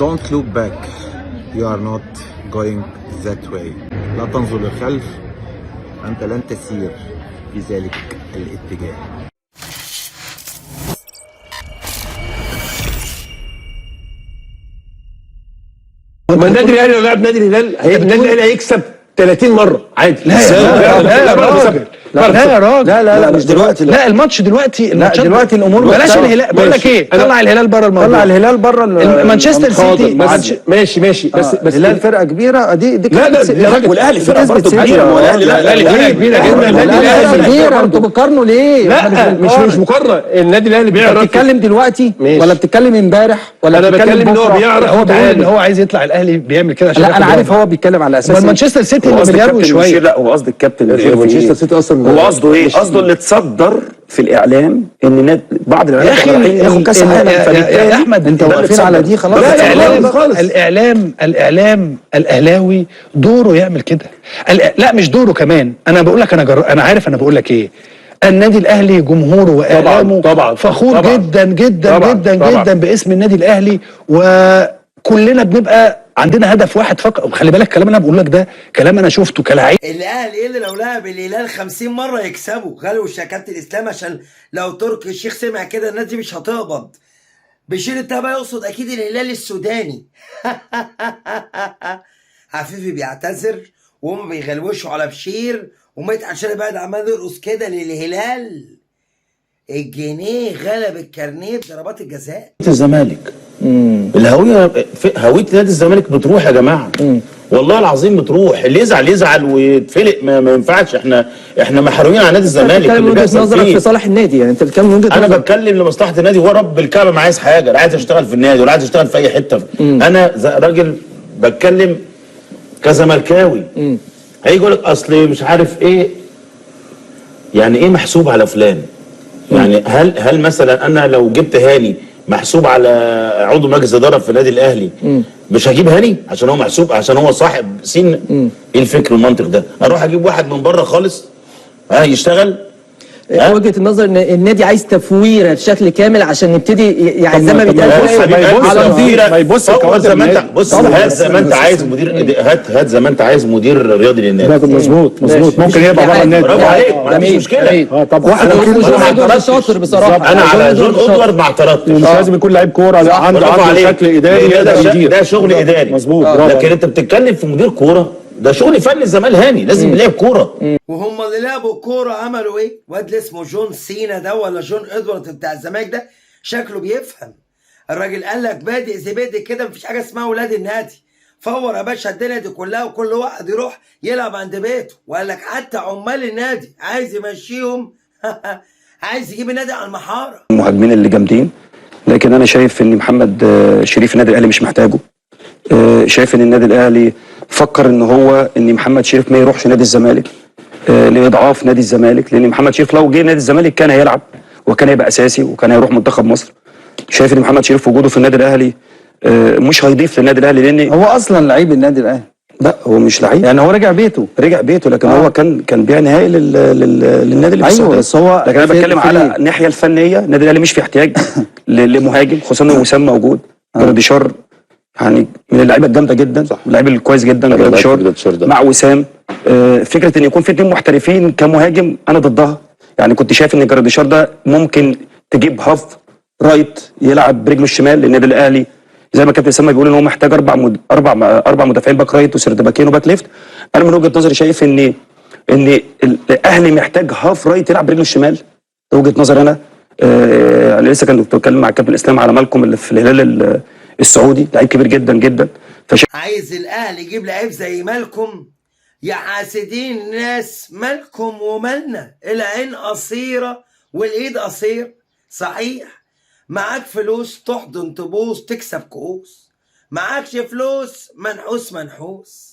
Don't look back. You are not going that way. لا تنظر للخلف، أنت لن تسير في ذلك الاتجاه. ما النادي الاهلي لو لعب نادي الهلال النادي الاهلي هيكسب 30 مرة عادي. لا يا راجل، لا يا راجل، لا لا لا، مش دلوقتي. لا الماتش دلوقتي، لا دلوقتي الامور بلاش الهلال. بقول لك ايه، طلع الهلال بره الموضوع، طلع الهلال بره. مانشستر سيتي ماشي ماشي، بس بس الهلال فرقه كبيرة دي لا لا يا راجل، والاهلي فرقه برضه كبيرة. والاهلي لا، الاهلي فرقه كبيرة جدا. النادي الاهلي كبيرة، انتوا بتقارنوا ليه؟ لا مش مقارنة. النادي الاهلي بيعرف. بتتكلم دلوقتي ولا بتتكلم امبارح ولا انا بتكلم ان هو بيعرف؟ هو بيقول ان هو عايز يطلع الاهلي بيعمل كده عشان لا انا عارف هو بيتكلم على اساس مانشستر سيتي اللي مليار وشوية. لا هو قصد الكابتن مانشستر سيتي اصلا هو قصده ايه؟ قصده اللي اتصدر في الاعلام ان بعض الاعلام رايحين ياخد كاس العالم. يا احمد انت واقفين على دي خلاص. الاعلام الاعلام الاهلاوي دوره يعمل كده. لا مش دوره كمان، انا بقول لك، انا عارف انا بقول لك ايه. النادي الاهلي جمهوره واعلامه طبعا فخور طبعًا جدا جدا طبعًا جدا طبعًا جدا باسم النادي الاهلي، وكلنا بنبقى عندنا هدف واحد فقط. وخلي بالك الكلام اللي انا بقول لك ده كلام انا شفته كلاعب. الاهلي اللي لو لعب الهلال 50 مرة يكسبه. غلوش يا كابتن اسلام، عشان لو تركي الشيخ سمع كده الناس دي مش هتقبض. بشير التابع يقصد اكيد الهلال السوداني. عفيفي بيعتذر وهم بيغلوشوا على بشير، وميت عشان بعد عمال يرقص كده للهلال. الجنيه غلب الكارنيه بضربات الجزاء. الزمالك الهوية، هوية نادي الزمالك بتروح يا جماعة. والله العظيم بتروح. اللي يزعل يزعل ويتفلق، ما ينفعش. احنا محرومين على نادي الزمالك. بتتكلم من وجهه نظرك في صالح النادي، يعني انت بتتكلم من وجهه نظرك. انا بتكلم لمصلحة النادي، هو رب الكعبة ما عايز حاجة، لا عايز اشتغل في النادي ولا عايز اشتغل في اي حتة. انا راجل بتكلم كزملكاوي. هيجي يقول لك اصل مش عارف ايه، يعني ايه محسوب على فلان؟ يعني هل مثلا انا لو جبت هاني محسوب على عضو مجلس ادارة في النادي الاهلي، مش هجيب هاني عشان هو محسوب، عشان هو صاحب سين؟ ايه الفكر والمنطق ده؟ اروح اجيب واحد من بره خالص يشتغل؟ وجهه النظر ان النادي عايز تفويره بشكل كامل عشان نبتدي، يعني زي ما بيتقال على ما يبص زي ما انت بص، هات زي ما انت عايز مدير، هات زي ما انت عايز مدير رياضي للنادي. مظبوط مظبوط، ممكن يبقى بره النادي. برافو عليك، ما عنديش مشكلة. طب واحد جون شاطر بصراحة. انا على جون ادوارد ما اعترضتش. مش لازم يكون لعيب كورة، عنده شكل اداري يقدر يدير، ده شغل اداري. مظبوط. لكن انت بتتكلم في مدير كورة، ده شغل فني. الزمال هاني لازم يلعب كورة. وهم اللي لعبوا كورة عملوا ايه؟ واد اللي اسمه جون سينا ده ولا جون ادوارد بتاع الزمالك ده شكله بيفهم. الراجل قال لك بادئ زبادي كده، مفيش حاجة اسمها ولاد النادي. فور يا باشا الدنيا دي كلها، وكل واحد يروح يلعب عند بيته. وقال لك حتى عمال النادي عايز يمشيهم. عايز يجيب النادي على المحاره. المهاجمين اللي جامدين، لكن انا شايف ان محمد شريف النادي الاهلي مش محتاجه. شايف ان النادي الاهلي فكر ان هو ان محمد شريف ما يروحش نادي الزمالك لاضعاف نادي الزمالك، لان محمد شريف لو جه نادي الزمالك كان هيلعب وكان هيبقى اساسي وكان هيروح منتخب مصر. شايف ان محمد شريف وجوده في النادي الاهلي مش هيضيف للنادي الاهلي، لان هو اصلا لعيب النادي الاهلي. لا هو مش لعيب، يعني هو رجع بيته، رجع بيته، لكن هو كان بيع نهائي للنادي اللي في السعودية. ايوه بس هو، لكن انا بتكلم على الناحية الفنية، النادي الاهلي مش في احتياج لمهاجم، خصوصا ان وسام موجود. جراديشار يعني من اللعيبة الجامدة جدا، اللعيب الكويس جدا جراديشار مع وسام. فكرة ان يكون في اثنين محترفين كمهاجم انا ضدها. يعني كنت شايف ان جراديشار ده ممكن تجيب half right يلعب برجله الشمال، للنادي الاهلي زي ما كابتن اسامة بيقول ان هو محتاج اربع مدافعين، back right و third باكين و back left. انا من وجهه نظري شايف ان الاهلي محتاج half right يلعب برجله الشمال، ده وجهه نظري انا. انا لسه كان بتكلم مع كابتن اسلام على مالكم اللي في الهلال السعودي، لعيب كبير جدا جدا. عايز الاهلي يجيب لعيب زي مالكم؟ يا حاسدين ناس، مالكم ومالنا؟ العين قصيرة والايد قصير. صحيح معاك فلوس تحضن تبوس تكسب كؤوس، معاكش فلوس منحوس منحوس.